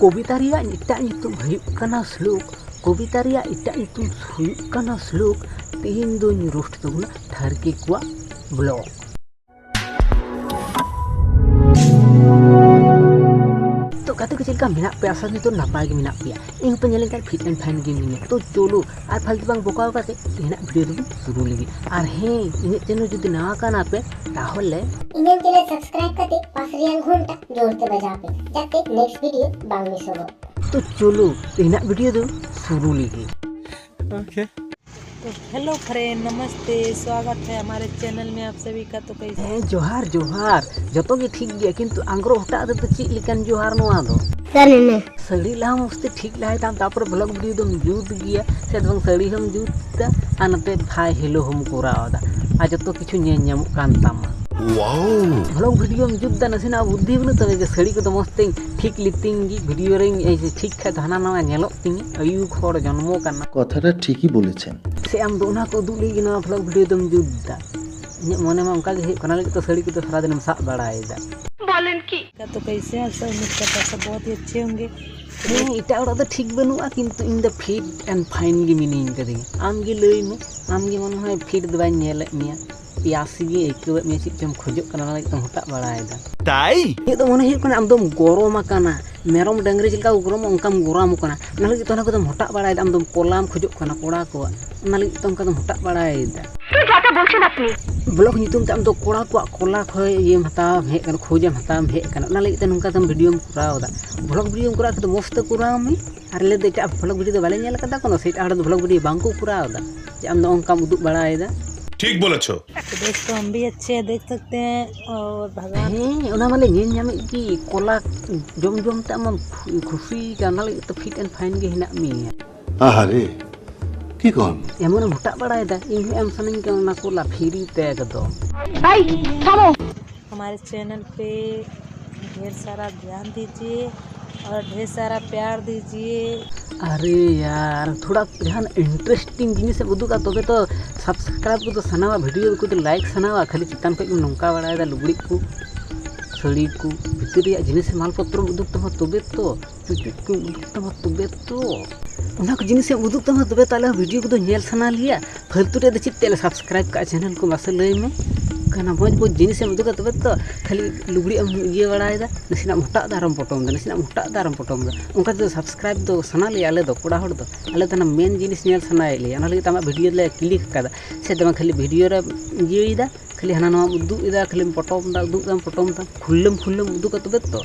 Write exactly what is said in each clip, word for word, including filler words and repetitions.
ᱠᱚᱵᱤᱛᱟ ᱨᱮᱭᱟᱜ ᱮᱴᱟᱜ ᱧᱩᱛᱩᱢ ᱦᱩᱭᱩᱜ ᱠᱟᱱᱟ ᱥᱞᱳᱠ᱾ ᱠᱚᱵᱤᱛᱟ ᱨᱮᱭᱟᱜ ᱮᱴᱟᱜ ᱧᱩᱛᱩᱢ ᱦᱩᱭᱩᱜ ᱠᱟᱱᱟ ᱥᱞᱳᱠ᱾ ᱛᱮᱦᱮᱧ ᱫᱚᱧ ᱨᱳᱥᱴ ᱛᱟᱵᱚᱱᱟ ᱴᱷᱟᱹᱨᱠᱤ ᱠᱚᱣᱟᱜ ᱵᱞᱚᱜ᱾ ᱛᱚ ᱜᱟᱛᱮ ᱠᱚ, ᱪᱮᱫ ᱞᱮᱠᱟ ᱢᱮᱱᱟᱜ ᱯᱮᱭᱟ? ᱟᱥᱟ ᱠᱚᱨᱤ ᱱᱤᱛᱚᱜ ᱱᱟᱯᱟᱭ ᱜᱮ ᱢᱮᱱᱟᱜ ᱯᱮᱭᱟ᱾ ᱤᱧ ᱦᱚᱸᱯᱮ ᱧᱮᱞᱮᱧ ᱠᱷᱟᱱ ᱯᱷᱤᱴ ᱮᱱᱰ ᱯᱷᱟᱭᱤᱱ ᱜᱮ ᱢᱤᱱᱟᱹᱧᱟ᱾ ᱛᱚ ᱪᱚᱞᱚ ᱟᱨ ᱯᱷᱟᱞᱛᱩ ᱵᱟᱝ ᱵᱚᱠᱟᱣ ᱠᱟᱛᱮ ᱛᱮᱦᱮᱧᱟᱜ ᱵᱷᱤᱰᱤᱭᱳ ᱫᱚᱵᱚᱱ ᱥᱩᱨᱩ ᱞᱮᱜᱮ᱾ ᱟᱨ ᱦᱮᱸ, ᱤᱧᱟᱹᱜ ᱪᱮᱱᱮᱞ ᱡᱩᱫᱤ ᱱᱟᱣᱟ ᱠᱟᱱᱟ ᱯᱮ, ᱛᱟᱦᱚᱞᱮ ᱤᱧᱟᱹᱜ ᱪᱮᱱᱮᱞ ᱥᱟᱵᱥᱠᱨᱟᱭᱤᱵ ᱠᱟᱛᱮ ᱯᱟᱥ ᱨᱮᱭᱟᱜ ᱜᱷᱚᱱᱴᱟ ᱡᱳᱨ ᱛᱮ ᱵᱟᱡᱟᱣ ᱯᱮ, ᱡᱟᱛᱮ ᱱᱮᱠᱥᱴ ᱵᱷᱤᱰᱤᱭᱳ ᱵᱟᱝ ᱢᱤᱥᱚᱜᱚᱜ᱾ ᱛᱚ ᱪᱚᱞᱚ ᱛᱮᱦᱮᱧᱟᱜ ᱵᱷᱤᱰᱤᱭᱳ ᱫᱚ ᱥᱩᱨᱩ ᱞᱮᱜᱮ᱾ तो हेलो फ्रेंड, नमस्ते, स्वागत है हमारे चैनल में आप सभी का। तो कैसे ᱦᱮᱸ, ᱡᱚᱦᱟᱨ ᱡᱚᱦᱟᱨ᱾ ᱡᱚᱛᱚ ᱜᱮ ᱴᱷᱤᱠ ᱜᱮᱭᱟ, ᱠᱤᱱᱛᱩ ᱟᱝᱜᱽᱨᱚᱵ ᱦᱚᱴᱟᱜ ᱨᱮᱫᱚ ᱪᱮᱫ ᱞᱮᱠᱟᱱ ᱡᱚᱦᱟᱨ ᱱᱚᱣᱟ ᱫᱚ? ᱥᱟᱹᱲᱤ ᱞᱟᱦᱟᱢ ᱢᱚᱡᱽ ᱛᱮ ᱴᱷᱤᱠ ᱞᱟᱦᱟᱭ ᱛᱟᱢ, ᱛᱟᱨᱯᱚᱨᱮ ᱵᱷᱞᱚᱜ ᱵᱷᱤᱰᱤᱭᱳ ᱫᱚᱢ ᱡᱩᱛ ᱜᱮᱭᱟ, ᱥᱮ ᱵᱟᱝ ᱥᱟᱹᱲᱤ ᱦᱚᱸᱢ ᱡᱩᱛ ᱫᱟ ᱟᱨ ᱱᱚᱛᱮ ᱦᱟᱭ ᱦᱮᱞᱳ ᱦᱚᱸᱢ ᱠᱚᱨᱟᱣ ᱫᱟ, ᱟᱨ ᱡᱚᱛᱚ ᱠᱤᱪᱷᱩ ᱧᱮᱞ ᱧᱟᱢᱚᱜ ᱠᱟᱱ ᱛᱟᱢᱟ᱾ ᱵᱷᱞᱚᱜ ᱵᱷᱤᱰᱤᱭᱳᱢ ᱡᱩᱛ ᱫᱟ, ᱱᱟᱥᱮᱱᱟᱜ ᱵᱩᱫᱽᱫᱷᱤ ᱵᱟᱹᱱᱩᱜ ᱛᱟᱢᱟ ᱡᱮ ᱥᱟᱹᱲᱤ ᱠᱚᱫᱚ ᱢᱚᱡᱽ ᱛᱮᱧ ᱴᱷᱤᱠ ᱞᱤᱛᱤᱧ ᱜᱮ, ᱵᱷᱤᱰᱤᱭᱳ ᱨᱮᱧ ᱴᱷᱤᱠ ᱠᱷᱟᱡ ᱫᱚ ᱦᱟᱱᱟ ᱱᱟᱣᱟ ᱧᱮᱞᱚᱜ ᱛᱤᱧᱟᱹ, ᱟᱹᱭᱩᱨ ᱦᱚᱲ ᱡᱚᱱᱢᱚ ᱠᱟᱱᱟ᱾ কথাটা ঠিকই বলেছেন। ᱥᱮ ᱟᱢ ᱫᱚ ᱚᱱᱟ ᱠᱚ ᱩᱫᱩᱜ ᱞᱟᱹᱜᱤᱫ ᱜᱮ ᱱᱚᱣᱟ ᱵᱷᱞᱚᱜ ᱵᱷᱤᱰᱤᱭᱳ ᱫᱚᱢ ᱡᱩᱛ ᱫᱟ? ᱤᱧᱟᱹᱜ ᱢᱚᱱᱮ ᱢᱟ ᱚᱱᱠᱟ ᱜᱮ ᱦᱩᱭᱩᱜ ᱠᱟᱱᱟ, ᱞᱟᱹᱜᱤᱫ ᱛᱮ ᱥᱟᱹᱲᱤ ᱠᱚᱫᱚ ᱥᱟᱨᱟᱫᱤᱱᱮᱢ ᱥᱟᱵ ᱵᱟᱲᱟᱭᱮᱫᱟ᱾ बोलें कि का तो कैसे हैं? सब उम्मीद करता सब बहुत ही अच्छे होंगे। ᱦᱮᱸ, ᱮᱴᱟᱜ ᱚᱲᱟᱜ ᱫᱚ ᱴᱷᱤᱠ ᱵᱟᱹᱱᱩᱜᱼᱟ, ᱠᱤᱱᱛᱩ ᱤᱧ ᱫᱚ ᱯᱷᱤᱴ ᱮᱱᱰ ᱯᱷᱟᱭᱤᱱ ᱜᱮ ᱢᱤᱱᱟᱹᱧ ᱠᱟᱫᱤᱧᱟ᱾ ᱟᱢ ᱜᱮ ᱞᱟᱹᱭ ᱢᱮ, ᱟᱢ ᱜᱮ ᱢᱚᱱᱮ ᱦᱚᱭ ᱯᱷᱤᱴ ᱫᱚ ᱵᱟᱹᱧ ᱧᱮᱞᱮᱫ ᱢᱮᱭᱟ, ᱯᱤᱭᱟᱥᱤ ᱜᱮ ᱟᱹᱭᱠᱟᱹᱣᱮᱫ ᱢᱮᱭᱟ, ᱪᱮᱫ ᱪᱚᱢ ᱠᱷᱚᱡᱚᱜ ᱠᱟᱱᱟ, ᱚᱱᱟ ᱞᱟᱹᱜᱤᱫ ᱛᱮᱢ ᱦᱚᱴᱟᱜ ᱵᱟᱲᱟᱭᱮᱫᱟ᱾ ᱛᱟᱭ? ᱤᱧᱟᱹᱜ ᱫᱚ ᱢᱚᱱᱮ ᱦᱩᱭᱩᱜ ᱠᱟᱱᱟ ᱟᱢ ᱫᱚᱢ ᱜᱚᱨᱚᱢ ᱟᱠᱟᱱᱟ᱾ ᱢᱮᱨᱚᱢ ᱰᱟᱹᱝᱨᱤ ᱪᱮᱫ ᱞᱮᱠᱟ ᱠᱚ ᱜᱚᱨᱚᱢᱚᱜ ᱚᱱᱠᱟᱢ ᱜᱚᱨᱟᱢ ᱠᱟᱱᱟ, ᱚᱱᱟ ᱞᱟᱹᱜᱤᱫ ᱛᱮ ᱚᱱᱟ ᱠᱚᱫᱚᱢ ᱦᱚᱴᱟᱜ ᱵᱟᱲᱟᱭᱮᱫᱟ᱾ ᱟᱢ ᱫᱚᱢ ᱠᱚᱞᱟᱢ ᱠᱷᱚᱡᱚᱜ ᱠᱟᱱᱟ ᱠᱚᱲᱟ ᱠᱚᱣᱟᱜ, ᱚᱱᱟ ᱞᱟᱹᱜᱤᱫ ᱛᱮ ᱚᱱᱠᱟ ᱫᱚᱢ ᱦᱚᱴᱟᱜ ᱵᱟᱲᱟᱭᱮᱫᱟ᱾ तू ज्यादा बोलते मत नहीं। ᱵᱞᱚᱜ ᱧᱩᱛᱩᱢ ᱛᱮ ᱟᱢ ᱫᱚ ᱠᱚᱲᱟ ᱠᱚᱣᱟᱜ ᱠᱚᱞᱟ ᱠᱷᱚᱡ ᱤᱭᱟᱹᱢ ᱦᱟᱛᱟᱣ ᱦᱮᱡ ᱠᱟᱱᱟ, ᱠᱷᱳᱡᱮᱢ ᱦᱟᱛᱟᱣ ᱦᱮᱡ ᱠᱟᱱᱟ, ᱚᱱᱟ ᱞᱟᱹᱜᱤᱫ ᱛᱮ ᱱᱚᱝᱠᱟ ᱫᱚᱢ ᱵᱷᱤᱰᱤᱭᱳᱢ ᱠᱚᱨᱟᱣ ᱮᱫᱟ᱾ ᱵᱞᱚᱜ ᱵᱷᱤᱰᱤᱭᱳᱢ ᱠᱚᱨᱟᱣ ᱠᱷᱟᱱ ᱫᱚ ᱢᱚᱡᱽ ᱛᱮ ᱠᱚᱨᱟᱣ ᱢᱮ᱾ ᱟᱨ ᱟᱞᱮ ᱫᱚ ᱮᱴᱟᱜ ᱵᱞᱚᱜ ᱵᱷᱤᱰᱤᱭᱳ ᱫᱚ ᱵᱟᱞᱮ ᱧᱮᱞ ᱠᱟᱫᱟ ᱠᱳᱱᱳ, ᱥᱮ ᱮᱴᱟᱜ ᱦᱚᱲ ᱫᱚ ᱵᱞᱚᱜ ᱵᱷᱤᱰᱤᱭᱳ ᱵᱟᱝ ᱠᱚ ᱠᱚᱨᱟᱣ ᱮᱫᱟ, ᱡᱮ ᱟᱢ ᱫᱚ ᱚᱱᱠᱟᱢ ᱩᱫᱩᱜ ᱵᱟᱲᱟᱭᱮᱫᱟ᱾ ठीक बोलेছো। तो दोस्तों, हम भी अच्छे हैं, देख सकते हैं। और भगवान ᱦᱮᱸ, ᱚᱱᱟ ᱢᱟᱞᱮ ᱧᱮᱞ ᱧᱟᱢᱮᱫ ᱜᱮ, ᱠᱚᱞᱟ ᱡᱚᱢ ᱡᱚᱢ ᱛᱮ ᱟᱢᱟᱢ ᱠᱷᱩ- ᱠᱷᱩᱥᱤ ᱠᱟᱱᱟ, ᱚᱱᱟ ᱞᱟᱹᱜᱤᱫ ᱛᱮ ᱯᱷᱤᱴ ᱮᱱᱰ ᱯᱷᱟᱭᱤᱱ ᱜᱮ ᱦᱮᱱᱟᱜ ᱢᱮᱭᱟ᱾ আহারে, কি কন? ᱮᱢᱚᱱᱮᱢ ᱦᱚᱴᱟᱜ ᱵᱟᱲᱟᱭᱮᱫᱟ, ᱤᱧ ᱦᱚᱸ ᱮᱢ ᱥᱟᱱᱟᱧ ᱠᱟᱱᱟ ᱚᱱᱟ ᱠᱚᱞᱟ ᱯᱷᱤᱨᱤ ᱛᱮ ᱮᱠᱫᱚᱢ᱾ भाई थमो। हमारे चैनल पे ढेर सारा ध्यान दीजिए और ढेर सारा प्यार दीजिए। ᱟᱨᱮ ᱭᱟᱨ, ᱛᱷᱚᱲᱟ ᱡᱟᱦᱟᱱ ᱤᱱᱴᱟᱨᱮᱥᱴᱤᱝ ᱡᱤᱱᱤᱥ ᱮᱢ ᱩᱫᱩᱜᱟ, ᱛᱚᱵᱮ ᱛᱚ ᱥᱟᱵᱥᱠᱨᱟᱭᱤᱵ ᱠᱚᱫᱚ ᱥᱟᱱᱟᱣᱟ, ᱵᱷᱤᱰᱤᱭᱳ ᱠᱚᱫᱚ ᱞᱟᱭᱤᱠ ᱥᱟᱱᱟᱣᱟ᱾ ᱠᱷᱟᱹᱞᱤ ᱪᱮᱛᱟᱱ ᱠᱷᱚᱡ ᱜᱮᱢ ᱱᱚᱝᱠᱟ ᱵᱟᱲᱟᱭᱮᱫᱟ, ᱞᱩᱜᱽᱲᱤᱡ ᱠᱚ, ᱥᱟᱹᱲᱤ ᱠᱚ, ᱵᱷᱤᱛᱤᱨ ᱨᱮᱭᱟᱜ ᱡᱤᱱᱤᱥ ᱢᱟᱞ ᱯᱚᱛᱨᱚᱢ ᱩᱫᱩᱜ ᱛᱟᱢᱟ, ᱛᱚᱵᱮ ᱛᱚ ᱪᱮᱫ ᱠᱚᱢ ᱩᱫᱩᱜ ᱛᱟᱢᱟ ᱛᱚᱵᱮ ᱛᱚ? ᱚᱱᱟ ᱠᱚ ᱡᱤᱱᱤᱥᱮᱢ ᱩᱫᱩᱜ ᱛᱟᱢᱟ ᱛᱚᱵᱮ ᱛᱚ ᱟᱞᱮ ᱦᱚᱸ ᱵᱷᱤᱰᱤᱭᱳ ᱠᱚᱫᱚ ᱧᱮᱞ ᱥᱟᱱᱟ ᱞᱮᱭᱟ᱾ ᱯᱷᱟᱹᱞᱛᱩ ᱨᱮ ᱫᱚ ᱪᱮᱫ ᱛᱮ ᱞᱮ ᱥᱟᱵᱥᱠᱨᱟᱭᱤᱵᱽ ᱠᱟᱜᱼᱟ ᱪᱮᱱᱮᱞ ᱠᱚ, ᱢᱟᱥᱮ ᱞᱟᱹᱭ ᱢᱮ᱾ ᱠᱟᱱᱟ ᱢᱚᱡᱽ ᱢᱚᱡᱽ ᱡᱤᱱᱤᱥᱮᱢ ᱩᱫᱩᱜᱟ ᱛᱚᱵᱮ ᱛᱚ᱾ ᱠᱷᱟᱹᱞᱤ ᱞᱩᱜᱽᱲᱤᱡ ᱮᱢ ᱤᱭᱟᱹ ᱵᱟᱲᱟᱭᱮᱫᱟ, ᱱᱟᱥᱮᱱᱟᱜ ᱢᱚᱴᱟᱜ ᱫᱟ ᱟᱨᱮᱢ ᱯᱚᱴᱚᱢ ᱫᱟ, ᱱᱟᱥᱮᱱᱟᱜ ᱢᱚᱴᱟᱜ ᱫᱟ ᱟᱨᱮᱢ ᱯᱚᱴᱚᱢ ᱫᱟ᱾ ᱚᱱᱠᱟ ᱛᱮᱫᱚ ᱥᱟᱵᱥᱠᱨᱟᱭᱤᱵᱽ ᱫᱚ ᱥᱟᱱᱟ ᱞᱮᱭᱟ ᱟᱞᱮ ᱫᱚ, ᱠᱚᱲᱟ ᱦᱚᱲ ᱫᱚ᱾ ᱟᱞᱮ ᱫᱚ ᱚᱱᱟ ᱢᱮᱱ ᱡᱤᱱᱤᱥ ᱧᱮᱞ ᱥᱟᱱᱟᱭᱮᱫ ᱞᱮᱭᱟ, ᱚᱱᱟ ᱞᱟᱹᱜᱤᱫ ᱛᱮ ᱟᱢᱟᱜ ᱵᱷᱤᱰᱤᱭᱳ ᱞᱮ ᱠᱞᱤᱠ ᱟᱠᱟᱫᱟ᱾ ᱥᱮ ᱫᱚ ᱵᱟᱝ, ᱠᱷᱟᱹᱞᱤ ᱵᱷᱤᱰᱤᱭᱳ ᱨᱮ ᱤᱭᱟᱹᱭᱮᱫᱟ, ᱠᱷᱟᱹᱞᱤ ᱦᱟᱱᱟ ᱱᱚᱣᱟᱢ ᱩᱫᱩᱜ ᱮᱫᱟ, ᱠᱷᱟᱹᱞᱤᱢ ᱯᱚᱴᱚᱢ ᱫᱟ, ᱩᱫᱩᱜ ᱫᱟᱢ, ᱯᱚᱴᱚᱢ ᱫᱟᱢ, ᱠᱷᱩᱞᱞᱟᱹᱢ ᱠᱷᱩᱞᱞᱟᱹᱢ ᱩᱫᱩᱜᱟ ᱛᱚᱵᱮ ᱛᱚ᱾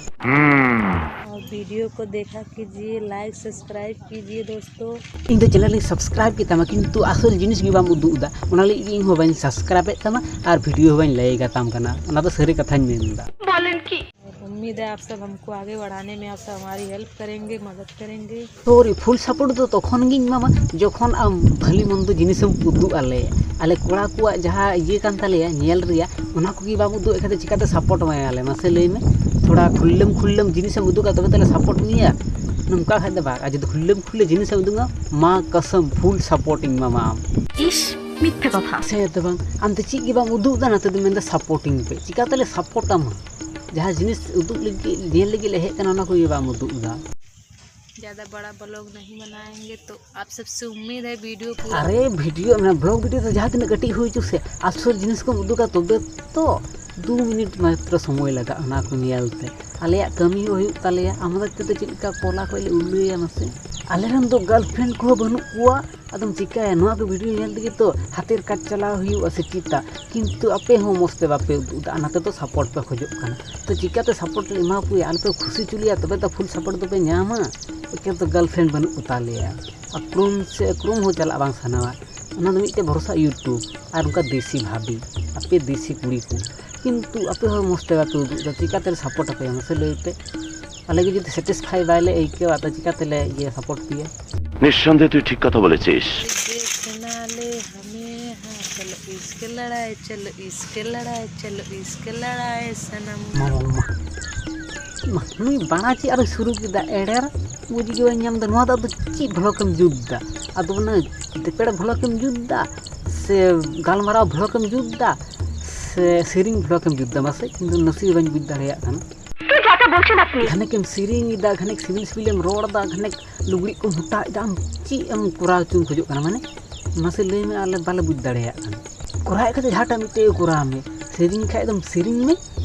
और वीडियो को देखा कीजिए, लाइक सब्सक्राइब कीजिए दोस्तों। ᱤᱧ ᱫᱚ ᱪᱮᱱᱮᱞ ᱤᱧ ᱥᱟᱵᱥᱠᱨᱟᱭᱤᱵᱽ ᱠᱮᱫ ᱛᱟᱢᱟ, ᱠᱤᱱᱛᱩ ᱟᱥᱚᱞ ᱡᱤᱱᱤᱥ ᱜᱮ ᱵᱟᱢ ᱩᱫᱩᱜ ᱮᱫᱟ, ᱚᱱᱟ ᱞᱟᱹᱜᱤᱫ ᱜᱮ ᱤᱧ ᱦᱚᱸ ᱵᱟᱹᱧ ᱥᱟᱵᱥᱠᱨᱟᱭᱤᱵᱽ ᱮᱫ ᱛᱟᱢᱟ ᱟᱨ ᱵᱷᱤᱰᱤᱭᱳ ᱦᱚᱸ ᱵᱟᱹᱧ ᱞᱟᱹᱭ ᱠᱟᱛᱟᱢ ᱠᱟᱱᱟ᱾ ᱚᱱᱟ ᱫᱚ ᱥᱟᱹᱨᱤ ᱠᱟᱛᱷᱟᱧ ᱢᱮᱱ ᱮᱫᱟ᱾ ᱵᱚᱞᱮᱱ ᱠᱤ? और उम्मीद है आप सब हमको आगे बढ़ाने में आप सब हमारी हेल्प करेंगे, मदद करेंगे। ᱥᱚᱨᱤ, ᱯᱷᱩᱞ ᱥᱟᱯᱳᱨᱴ ᱫᱚ ᱛᱚᱠᱷᱚᱱ ᱜᱤᱧ ᱮᱢᱟᱢᱟ ᱡᱚᱠᱷᱚᱱ ᱟᱢ ᱵᱷᱟᱹᱞᱤ ᱢᱚᱱᱫᱚ ᱡᱤᱱᱤᱥᱮᱢ ᱩᱫᱩᱜ ᱟᱞᱮ᱾ ᱟᱞᱮ ᱠᱚᱲᱟ ᱠᱚᱣᱟᱜ ᱡᱟᱦᱟᱸ ᱤᱭᱟᱹ ᱠᱟᱱ ᱛᱟᱞᱮᱭᱟ ᱧᱮᱞ ᱨᱮᱭᱟᱜ, ᱚᱱᱟ ᱠᱚᱜᱮ ᱵᱟᱢ ᱩᱫᱩᱜ ᱮᱫ ᱠᱷᱟᱱ ᱫᱚ ᱪᱤᱠᱟᱹᱛᱮ ᱥᱟᱯᱳᱨᱴ ᱮᱢᱟᱭᱟᱞᱮ ᱢᱟᱥᱮ ᱞᱟᱹᱭ ᱢᱮ? ᱛᱷᱚᱲᱟ ᱠᱷᱩᱞᱞᱟᱹᱢ ᱠᱷᱩᱞᱞᱟᱹᱢ ᱡᱤᱱᱤᱥᱮᱢ ᱩᱫᱩᱜᱟ ᱛᱚᱵᱮ ᱛᱚᱞᱮ ᱥᱟᱯᱳᱨᱴ ᱢᱮᱭᱟ᱾ ᱱᱚᱝᱠᱟ ᱠᱷᱟᱡ ᱫᱚ ᱵᱟᱝ, ᱟᱨ ᱡᱩᱫᱤ ᱠᱷᱩᱞᱞᱟᱹᱢ ᱠᱷᱩᱞᱞᱟᱹ ᱡᱤᱱᱤᱥᱮᱢ ᱩᱫᱩᱜᱟ, ᱢᱟ ᱠᱟᱥᱚᱢ ᱯᱷᱩᱞ ᱥᱟᱯᱳᱨᱴ ᱤᱧ ᱮᱢᱟᱢᱟ ᱟᱢ᱾ ᱤᱥ, ᱢᱤᱛᱷᱭᱟ ᱠᱟᱛᱷᱟ᱾ ᱥᱮ ᱫᱚ ᱵᱟᱝ, ᱟᱢ ᱫᱚ ᱪᱮᱫ ᱜᱮ ᱵᱟᱢ ᱩᱫᱩᱜ ᱮᱫᱟ, ᱱᱚᱛᱮ ᱫᱚ ᱢᱮᱱᱫᱟ ᱥᱟᱯᱳᱨᱴ ᱤᱧ ᱯᱮ᱾ ᱪᱤᱠᱟᱹᱛᱮᱞᱮ ᱥᱟᱯᱳᱨᱴ ᱟᱢᱟ? ᱡᱟᱦᱟᱸ ᱡᱤᱱᱤᱥ ᱩᱫᱩᱜ ᱞᱟᱹᱜᱤᱫ, ᱧᱮᱞ ᱞᱟᱹᱜᱤᱫ ᱞᱮ ᱦᱮᱡ ᱟᱠᱟᱱᱟ, ᱚᱱᱟ ᱠᱚᱜᱮ ᱵᱟᱢ ᱩᱫᱩᱜ ᱮᱫᱟ᱾ ज़्यादा बड़ा व्लॉग नहीं बनाएंगे, तो आप सबसे उम्मीद है वीडियो पूरा ᱟᱨᱮ ᱵᱷᱤᱰᱤᱭᱳ, ᱢᱟᱱᱮ ᱵᱞᱚᱜ ᱵᱷᱤᱰᱤᱭᱳ ᱫᱚ ᱡᱟᱦᱟᱸ ᱛᱤᱱᱟᱹᱜ ᱠᱟᱹᱴᱤᱡ ᱦᱩᱭ ᱦᱚᱪᱚ ᱥᱮ, ᱟᱥᱚᱞ ᱡᱤᱱᱤᱥ ᱠᱚᱢ ᱩᱫᱩᱜᱟ ᱛᱚᱵᱮ ᱛᱚ᱾ ᱫᱩ ᱢᱤᱱᱤᱴ ᱢᱟᱛᱨᱚ ᱥᱚᱢᱚᱭ ᱞᱟᱜᱟᱜᱼᱟ ᱚᱱᱟ ᱠᱚ ᱧᱮᱞ ᱛᱮ᱾ ᱟᱞᱮᱭᱟᱜ ᱠᱟᱹᱢᱤ ᱦᱚᱸ ᱦᱩᱭᱩᱜ ᱛᱟᱞᱮᱭᱟ, ᱟᱢ ᱦᱚᱛᱮᱡ ᱛᱮᱫᱚ ᱪᱮᱫ ᱞᱮᱠᱟ ᱯᱚᱞᱟ ᱠᱷᱚᱡ ᱞᱮ ᱩᱞᱟᱹᱭᱟ ᱢᱟᱥᱮ? ᱟᱞᱮ ᱨᱮᱱ ᱫᱚ ᱜᱟᱨᱞᱯᱷᱨᱮᱱᱰ ᱠᱚᱦᱚᱸ ᱵᱟᱹᱱᱩᱜ ᱠᱚᱣᱟ᱾ ᱟᱫᱚᱢ ᱪᱤᱠᱟᱹᱭᱟ? ᱱᱚᱣᱟ ᱠᱚ ᱵᱷᱤᱰᱤᱭᱳ ᱧᱮᱞ ᱛᱮᱜᱮ ᱛᱚ ᱦᱟᱛᱮᱨ ᱠᱟᱴ ᱪᱟᱞᱟᱣ ᱦᱩᱭᱩᱜᱼᱟ ᱥᱮ ᱪᱮᱛᱟ? ᱠᱤᱱᱛᱩ ᱟᱯᱮ ᱦᱚᱸ ᱢᱚᱡᱽ ᱛᱮ ᱵᱟᱯᱮ ᱩᱫᱩᱜ ᱮᱫᱟ, ᱚᱱᱟ ᱛᱮᱫᱚ ᱥᱟᱯᱳᱨᱴ ᱯᱮ ᱠᱷᱚᱡᱚᱜ ᱠᱟᱱᱟ᱾ ᱛᱚ ᱪᱤᱠᱟᱹᱛᱮ ᱥᱟᱯᱳᱨᱴ ᱞᱮ ᱮᱢᱟ ᱯᱮᱭᱟ? ᱟᱞᱮ ᱯᱮ ᱠᱷᱩᱥᱤ ᱦᱚᱪᱚ ᱞᱮᱭᱟ, ᱛᱚᱵᱮ ᱛᱚ ᱯᱷᱩᱞ ᱥᱟᱯᱳᱨᱴ ᱫᱚᱯᱮ ᱧᱟᱢᱟ᱾ ᱮᱠᱮᱱ ᱛᱚ ᱜᱟᱨᱞᱯᱷᱨᱮᱱᱰ ᱵᱟᱹᱱᱩᱜ ᱠᱚᱛᱟ ᱞᱮᱭᱟ, ᱟᱨ ᱯᱨᱩᱢ ᱥᱮ ᱯᱨᱩᱢ ᱦᱚᱸ ᱪᱟᱞᱟᱜ ᱵᱟᱝ ᱥᱟᱱᱟᱣᱟ᱾ ᱚᱱᱟ ᱫᱚ ᱢᱤᱫᱴᱮᱡ ᱵᱷᱚᱨᱥᱟ ᱤᱭᱩᱴᱩᱵᱽ ᱟᱨ ᱚᱱᱠᱟ ᱫᱮᱥᱤ ᱵᱷᱟᱵᱤ, ᱟᱯᱮ ᱫᱮᱥᱤ ᱠᱩᱲᱤ ᱠᱚ᱾ ᱠᱤᱱᱛᱩ ᱟᱯᱮ ᱦᱚᱸ ᱢᱚᱡᱽ ᱛᱮ ᱵᱟᱯᱮ ᱩᱫᱩᱜ ᱮᱫᱟ, ᱪᱤᱠᱟᱹᱛᱮ ᱞᱮ ᱥᱟᱯᱳᱨᱴ ᱟᱯᱮᱭᱟ ᱢᱟᱥᱮ ᱞᱟᱹᱭ ᱯᱮ? ᱟᱞᱮ ᱜᱮ ᱡᱩᱫᱤ ᱥᱮᱴᱤᱥᱯᱷᱟᱭ ᱵᱟᱭᱞᱮ ᱟᱹᱭᱠᱟᱹᱣᱟ, ᱛᱚ ᱪᱤᱠᱟᱹ ᱛᱮᱞᱮ ᱤᱭᱟᱹ ᱥᱟᱯᱳᱨᱴ ᱯᱮᱭᱟ? निस्संदेह तू ठीक कथा बोलेছিস। देखना ले हमें, हाँ, चलो इसके लड़ाई, चलो इसके लड़ाई, चलो इसके लड़ाई, सनम। ᱢᱟ, ᱢᱟ, ᱢᱟ᱾ ᱢᱟ, ᱱᱩᱭ ᱵᱟᱲᱟ ᱪᱮᱫ ᱟᱨᱚ ᱥᱩᱨᱩ ᱠᱮᱫᱟ ᱮᱲᱮᱨ? ᱵᱩᱡᱽ ᱜᱮ ᱵᱟᱹᱧ ᱧᱟᱢ ᱮᱫᱟ, ᱱᱚᱣᱟ ᱫᱚ ᱟᱫᱚ ᱪᱮᱫ ᱵᱷᱞᱚᱜᱽ ᱮᱢ ᱡᱩᱛ ᱮᱫᱟ? ᱟᱫᱚ ᱚᱱᱟ ᱫᱮᱯᱮᱲ ᱵᱷᱞᱚᱜᱽ ᱮᱢ ᱡᱩᱛ ᱮᱫᱟ ᱥᱮ ᱜᱟᱞᱢᱟᱨᱟᱣ ᱵᱷᱞᱚᱜᱽ ᱮᱢ ᱡᱩᱛ ᱮᱫᱟ ᱥᱮ ᱥᱮᱨᱮᱧ ᱵᱷᱞᱚᱜᱽ ᱮᱢ ᱡᱩᱛ ᱮᱫᱟ? ᱢᱟᱥᱮ, ᱤᱧ ᱫᱚ ᱱᱟᱥᱮ ᱦᱚᱸ ᱵᱟᱹᱧ ᱵᱩᱡᱽ ᱫᱟᱲᱮᱭᱟᱜ ᱠᱟᱱᱟ᱾ ᱜᱷᱟᱱᱮᱠ ᱮᱢ ᱥᱮᱨᱮᱧ ᱮᱫᱟ, ᱜᱷᱟᱱᱮᱠ ᱥᱤᱵᱤᱞ ᱥᱤᱵᱤᱞ ᱮᱢ ᱨᱚᱲ ᱮᱫᱟ, ᱜᱷᱟᱱᱮᱠ ᱞᱩᱜᱽᱲᱤᱡ ᱠᱚᱢ ᱦᱚᱴᱟᱜ ᱮᱫᱟ, ᱟᱢ ᱪᱮᱫ ᱮᱢ ᱠᱚᱨᱟᱣ ᱦᱚᱪᱚᱢ ᱠᱷᱚᱡᱚᱜ ᱠᱟᱱᱟ? ᱢᱟᱱᱮ ᱢᱟᱥᱮ ᱞᱟᱹᱭ ᱢᱮ, ᱟᱞᱮ ᱵᱟᱞᱮ ᱵᱩᱡᱽ ᱫᱟᱲᱮᱭᱟᱜ ᱠᱟᱱᱟ᱾ ᱠᱚᱨᱟᱣᱮᱫ ᱠᱷᱟᱡ ᱫᱚ ᱡᱟᱦᱟᱸᱴᱟᱜ ᱢᱤᱫᱴᱮᱡ ᱜᱮ ᱠᱚᱨᱟᱣ ᱢᱮ, ᱥᱮᱨᱮᱧ ᱠᱷᱟᱡ ᱫᱚᱢ ᱥᱮᱨᱮᱧ ᱢᱮ,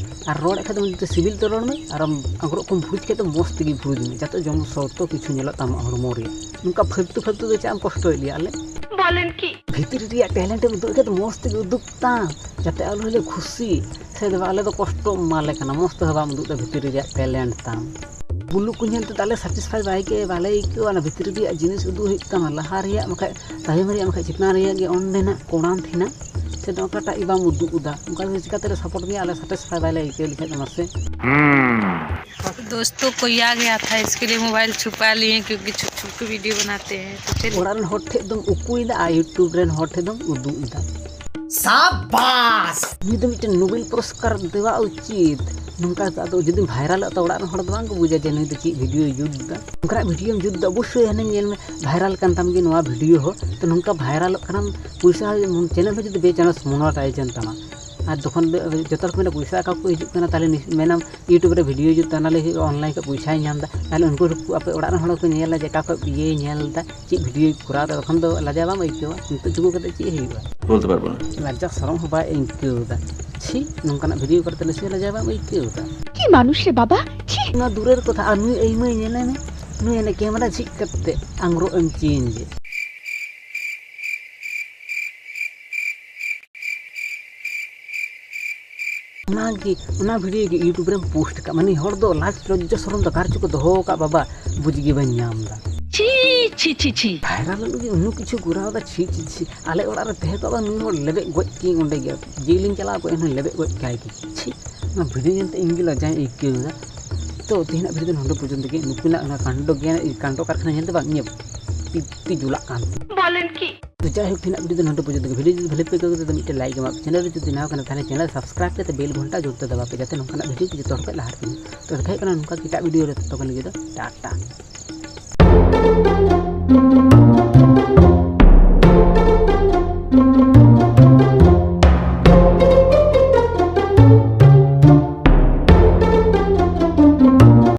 ᱟᱨ ᱨᱚᱲᱮᱫ ᱠᱷᱟᱡ ᱫᱚ ᱢᱤᱫᱴᱮᱡ ᱥᱤᱵᱤᱞ ᱛᱮ ᱨᱚᱲ ᱢᱮ, ᱟᱨ ᱟᱢ ᱟᱝᱨᱚᱜ ᱠᱚᱢ ᱵᱷᱩᱨᱩᱡ ᱠᱷᱟᱡ ᱫᱚ ᱢᱚᱡᱽ ᱛᱮᱜᱮ ᱵᱷᱩᱨᱩᱡᱽ ᱢᱮ, ᱡᱟᱛᱮ ᱡᱚᱢ ᱥᱚᱠᱛᱚ ᱠᱤᱪᱷᱩ ᱧᱮᱞᱚᱜ ᱛᱟᱢᱟ ᱦᱚᱲᱢᱚ ᱨᱮᱭᱟᱜ᱾ ᱱᱚᱝᱠᱟ ᱯᱷᱟᱞᱛᱩ ᱯᱷᱟᱞᱛᱩ ᱫᱚ ᱪᱮᱫ ᱮᱢ ᱠᱚᱥᱴᱚᱭᱮᱫ ᱞᱮᱭᱟ ᱟᱞᱮ? ᱵᱷᱤᱛᱨᱤ ᱨᱮᱭᱟᱜ ᱴᱮᱞᱮᱱᱴ ᱮᱢ ᱩᱫᱩᱜ ᱠᱷᱟᱡ ᱫᱚ ᱢᱚᱡᱽ ᱛᱮᱜᱮ ᱩᱫᱩᱜ ᱛᱟᱢ, ᱡᱟᱛᱮ ᱟᱞᱮ ᱦᱚᱸᱞᱮ ᱠᱷᱩᱥᱤ᱾ ᱥᱮ ᱫᱚ ᱟᱞᱮ ᱫᱚ ᱠᱚᱥᱴᱚ ᱮᱢᱟᱞᱮ ᱠᱟᱱᱟ, ᱢᱚᱡᱽ ᱛᱮᱦᱚᱸ ᱵᱟᱢ ᱩᱫᱩᱜ ᱮᱫᱟ ᱵᱷᱤᱛᱨᱤ ᱨᱮᱭᱟᱜ ᱴᱮᱞᱮᱱᱴ ᱛᱟᱢ᱾ ᱵᱩᱞᱩ ᱠᱚ ᱧᱮᱞ ᱛᱮᱫᱚ ᱟᱞᱮ ᱥᱟᱴᱤᱥᱯᱷᱟᱭ ᱵᱟᱭ ᱟᱹᱭᱠᱟᱹᱣᱟ, ᱵᱟᱞᱮ ᱟᱹᱭᱠᱟᱹᱣᱟ᱾ ᱚᱱᱟ ᱵᱷᱤᱛᱨᱤ ᱨᱮᱭᱟᱜ ᱡᱤᱱᱤᱥ ᱩᱫᱩᱜ ᱦᱩᱭᱩᱜ ᱛᱟᱢᱟ, ᱞᱟᱦᱟ ᱨᱮᱭᱟᱜ ᱵᱟᱠᱷᱟᱡ ᱛᱟᱭᱚᱢ ᱨᱮᱭᱟᱜ ᱵᱟᱠᱷᱟᱡ ᱪᱮᱛᱟᱱ ᱨᱮᱭᱟᱜ ᱜᱮ ᱚᱸᱰᱮᱱᱟᱜ ᱠᱚᱲᱟᱢ ᱛᱟᱦᱮᱱᱟ, ᱥᱮ ᱫᱚ ᱚᱠᱟᱴᱟᱜ ᱜᱮ ᱵᱟᱢ ᱩᱫᱩᱜ ᱮᱫᱟ, ᱚᱱᱠᱟ ᱫᱚ ᱪᱤᱠᱟᱹ ᱛᱮᱞᱮ ᱥᱟᱯᱳᱨᱴ ᱢᱮᱭᱟ ᱟᱞᱮ ᱥᱟᱴᱤᱥᱯᱷᱟᱭ ᱵᱟᱭ ᱞᱮ ᱟᱹᱭᱠᱟᱹᱣ ᱞᱮᱠᱷᱟᱡ ᱫᱚ ᱢᱟᱥᱮ? दोस्तों को यह गया था, इसके लिए मोबाइल छुपा लिए, क्योंकि छुप छुप के वीडियो बनाते हैं। तो चलिए। ᱚᱲᱟᱜ ᱨᱮᱱ ᱦᱚᱲ ᱴᱷᱮᱡ ᱫᱚᱢ ᱩᱠᱩᱭᱮᱫᱟ ᱟᱨ YouTube ᱨᱮᱱ ᱦᱚᱲ ᱴᱷᱮᱡ ᱫᱚᱢ ᱩᱫᱩᱜ ᱮᱫᱟ᱾ ᱥᱟᱵᱟᱥ! ᱱᱩᱭ ᱫᱚ ᱢᱤᱫᱴᱮᱱ ᱱᱳᱵᱮᱞ ᱯᱩᱨᱚᱥᱠᱟᱨ ᱫᱮᱣᱟ ᱩᱪᱤᱛ᱾ ᱱᱚᱝᱠᱟ ᱟᱫᱚ ᱡᱩᱫᱤᱢ ᱵᱷᱟᱭᱨᱟᱞᱚᱜ ᱛᱚ ᱚᱲᱟᱜ ᱨᱮᱱ ᱦᱚᱲ ᱫᱚ ᱵᱟᱝ ᱠᱚ ᱵᱩᱡᱟ ᱡᱮ ᱱᱩᱭ ᱫᱚ ᱪᱮᱫ ᱵᱷᱤᱰᱤᱭᱳᱭ ᱡᱩᱛ ᱮᱫᱟ᱾ ᱚᱱᱠᱟᱱᱟᱜ ᱵᱷᱤᱰᱤᱭᱳᱢ ᱡᱩᱛ ᱮᱫᱟ, ᱚᱵᱚᱥᱥᱳᱭ ᱦᱟᱱᱮ ᱧᱮᱞ ᱢᱮ ᱵᱷᱟᱭᱨᱟᱞ ᱠᱟᱱ ᱛᱟᱢ ᱜᱮ ᱱᱚᱣᱟ ᱵᱷᱤᱰᱤᱭᱳ ᱦᱚᱸ᱾ ᱛᱚ ᱱᱚᱝᱠᱟ ᱵᱷᱟᱭᱨᱟᱞᱚᱜ ᱠᱟᱱᱟᱢ, ᱯᱚᱭᱥᱟ ᱦᱚᱸ ᱪᱮᱱᱮᱞ ᱦᱚᱸ ᱡᱩᱫᱤ ᱵᱮ ᱪᱟᱱᱥ ᱢᱚᱱᱚᱴᱟᱭᱤᱡᱽ ᱮᱱ ᱛᱟᱢᱟ, ᱟᱨ ᱛᱚᱠᱷᱚᱱ ᱫᱚ ᱡᱚᱛᱚ ᱦᱚᱲ ᱠᱚ ᱢᱮᱱᱟ ᱯᱚᱭᱥᱟ ᱚᱠᱟ ᱠᱚ ᱦᱤᱡᱩᱜ ᱠᱟᱱᱟ, ᱛᱟᱦᱚᱞᱮ ᱱᱤᱥ-, ᱢᱮᱱᱟᱢ YouTube ᱨᱮ ᱵᱷᱤᱰᱤᱭᱳ ᱡᱩᱛ ᱛᱟᱦᱮᱱᱟ, ᱞᱟᱹᱭ ᱦᱩᱭᱩᱜᱼᱟ, online ᱠᱷᱚᱱ ᱯᱚᱭᱥᱟᱭ ᱧᱟᱢ ᱮᱫᱟ᱾ ᱛᱟᱦᱚᱞᱮ ᱩᱱᱠᱩ ᱟᱯᱮ ᱚᱲᱟᱜ ᱨᱮᱱ ᱦᱚᱲ ᱠᱚ ᱧᱮᱞᱟ ᱡᱮ ᱚᱠᱟ ᱠᱷᱚᱱ ᱤᱭᱟᱹᱭ ᱧᱮᱞ ᱮᱫᱟ, ᱪᱮᱫ ᱵᱷᱤᱰᱤᱭᱳᱭ ᱠᱚᱨᱟᱣ ᱮᱫᱟ, ᱛᱚᱠᱷᱚᱱ ᱫᱚ ᱞᱟᱡᱟᱣ ᱵᱟᱢ ᱟᱹᱭᱠᱟᱹᱣᱟ? ᱱᱤᱛᱚᱜ ᱪᱩᱠᱩ ᱠᱟᱛᱮ ᱪᱮᱫ ᱦᱩᱭᱩᱜᱼᱟ? বলতে পারবো না। ᱞᱟᱡᱟᱣ ᱥᱚᱨᱚᱢ ᱦᱚᱸ ᱵᱟᱭ ᱟᱹᱭᱠᱟᱹᱣ ᱮᱫᱟ᱾ ᱪᱷᱤ, ᱱᱚᱝᱠᱟᱱᱟᱜ ᱵᱷᱤᱰᱤᱭᱳ ᱠᱚᱨᱮ ᱛᱟᱦᱚᱞᱮ ᱪᱮᱫ ᱞᱟᱡᱟᱣ ᱵᱟᱢ ᱟᱹᱭᱠᱟᱹᱣ ᱮᱫᱟ? কি মানুষ রে বাবা, ছি। ᱚᱱᱟ ᱫᱩᱨᱮᱨ ᱠᱚᱛᱷᱟ, ᱟᱨ ᱱᱩᱭ ᱟᱹᱭᱢᱟᱹᱭ ᱧᱮᱞᱮ ᱢᱮ, ᱱᱩᱭ ᱦᱟᱱᱮ ᱠᱮᱢᱮᱨᱟ ᱡᱷᱤᱡ ᱠᱟᱛᱮ ᱟᱝᱨᱚᱜ ᱮᱢ ᱪᱮᱧᱡᱽ ᱮᱫ᱾ ᱚᱱᱟᱜᱮ, ᱚᱱᱟ ᱵᱷᱤᱰᱤᱭᱳ ᱜᱮ YouTube ᱨᱮᱢ ᱯᱳᱥᱴ ᱠᱟᱜ, ᱢᱟᱱᱮ ᱦᱚᱲ ᱫᱚ ᱞᱟᱡᱽ ᱞᱚᱡᱽᱡᱟ ᱥᱚᱨᱚᱢ ᱫᱚ ᱚᱠᱟ ᱨᱮᱪᱚ ᱠᱚ ᱫᱚᱦᱚ ᱟᱠᱟᱫ ᱵᱟᱵᱟ, ᱵᱩᱡᱽ ᱜᱮ ᱵᱟᱹᱧ ᱧᱟᱢ ᱮᱫᱟ᱾ ᱪᱷᱤ, ᱪᱷᱤ, ᱪᱷᱤ, ᱪᱷᱤ᱾ ᱵᱷᱟᱭᱨᱟᱞ ᱞᱟᱹᱜᱤᱫ ᱩᱱᱟᱹᱜ ᱠᱤᱪᱷᱩ ᱠᱚᱨᱟᱣ ᱮᱫᱟ, ᱪᱷᱤ, ᱪᱷᱤ, ᱪᱷᱤ᱾ ᱟᱞᱮ ᱚᱲᱟᱜ ᱨᱮ ᱛᱟᱦᱮᱸ ᱠᱚᱜ ᱵᱟ ᱱᱩᱭ ᱦᱚᱲ ᱞᱮᱵᱮᱫ ᱜᱚᱡ ᱠᱮᱭᱟᱹᱧ ᱚᱸᱰᱮ ᱜᱮ, ᱡᱮᱞᱤᱧ ᱪᱟᱞᱟᱣ ᱠᱚᱜ ᱮᱱᱦᱚᱸ ᱞᱮᱵᱮᱫ ᱜᱚᱡ ᱠᱟᱭ ᱜᱮ᱾ ᱪᱷᱤ, ᱚᱱᱟ ᱵᱷᱤᱰᱤᱭᱳ ᱧᱮᱞᱛᱮ ᱤᱧ ᱜᱮ ᱞᱟᱡᱟᱧ ᱟᱹᱭᱠᱟᱹᱣ ᱮᱫᱟ᱾ ᱛᱚ ᱛᱮᱦᱮᱧᱟᱜ ᱵᱷᱤᱰᱤᱭᱳ ᱫᱚ ᱱᱚᱰᱮ ᱯᱚᱨᱡᱚᱱᱛᱚ ᱜᱮ᱾ ᱱᱩᱠᱤᱱᱟᱜ ᱚᱱᱟ ᱠᱟᱱᱰᱚ ᱜᱮ, ᱠᱟᱱᱰᱚ ᱠᱟᱨᱠᱷᱟᱱᱟ ᱧᱮᱞᱛᱮ ᱵᱟᱝ ᱤᱧᱟᱹᱜ ᱛᱤ, ᱛᱤ ᱡᱩᱞᱟᱜ ᱠᱟᱱ ᱛᱤᱧᱟ᱾ ᱵᱚᱞᱮᱱ ᱠᱤ? ᱛᱚ ᱡᱟᱭᱦᱳᱠ, ᱛᱮᱦᱮᱧᱟᱜ ᱵᱷᱤᱰᱤᱭᱳ ᱫᱚ ᱱᱚᱰᱮ ᱯᱚᱨᱡᱚᱱᱛᱚ ᱜᱮ᱾ ᱵᱷᱤᱰᱤᱭᱳ ᱡᱩᱫᱤ ᱵᱷᱟᱞᱮ ᱯᱮ ᱟᱹᱭᱠᱟᱹᱣ ᱠᱮᱫᱟ ᱛᱚ ᱢᱤᱫᱴᱮᱱ ᱞᱟᱭᱤᱠ ᱮᱢᱟᱜ ᱯᱮ, ᱪᱮᱱᱮᱞ ᱨᱮ ᱡᱩᱫᱤ ᱱᱟᱣᱟ ᱠᱟᱱᱟ ᱛᱟᱦᱚᱞᱮ ᱪᱮᱱᱮᱞ ᱥᱟᱵᱥᱠᱨᱟᱭᱤᱵ ᱠᱟᱛᱮ ᱵᱮᱞ ᱜᱷᱚᱱᱴᱟ ᱡᱳᱨ ᱛᱮ ᱫᱟᱵᱟᱣ ᱯᱮ, ᱡᱟᱛᱮ ᱱᱚᱝᱠᱟᱱᱟᱜ ᱵᱷᱤᱰᱤᱭᱳ ᱠᱚ ᱡᱚᱛᱚ ᱦᱚᱲ ᱠᱷᱚᱱ ᱞᱟᱦᱟ ᱨᱮᱯᱮ ᱧᱟᱢ᱾ ᱛᱚ ᱫᱮᱠᱷᱟ ᱦᱩᱭᱩᱜ ᱠᱟᱱᱟ ᱱᱚᱝᱠᱟ ᱮᱴᱟᱜ ᱵᱷᱤᱰᱤᱭᱳ ᱨᱮ, ᱛᱚᱛᱚ ᱠᱷᱚᱱ ᱞᱟᱹᱜᱤᱫ ᱫᱚ ᱴᱟᱴᱟ᱾